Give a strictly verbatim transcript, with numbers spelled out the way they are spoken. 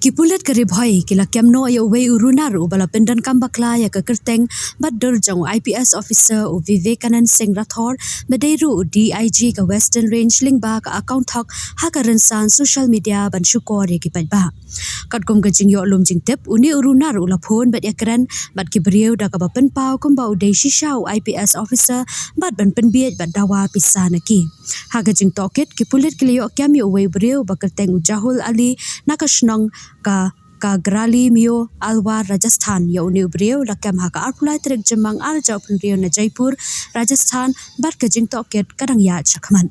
Ki pulit ka Ri Bhoi ki la kem noh ïa uwei u runar uba la pyndonkam bakla ïa ka kyrteng bad dur jong u I P S officer u Vivekanand Singh Rathore, ba dei ruh u D I G ka Western Range lyngba ka account thok ha ka rynsan social media ban shukor ïa ki paidbah. Katkum ka jingïoh lum jingtip, une u runar u la phone bad ïakren bad ki briew da kaba pynpaw kumba u dei shisha u I P S officer bad ban pynbiej bad dawa pisa na ki. Ha ka jingtohkit, ki pulit ki la ïoh kem ïa uwei u briew ba kyrteng u Jahul Ali na ka shnong ka Kagrali Mio, Alwar, Rajasthan. Ïa une u briew la kem ha ka arphew lai tarik Jymmang arhajar arphew hynriew na Jaipur, Rajasthan, bad ka jingtohkit ka dang ïaid shakhmat.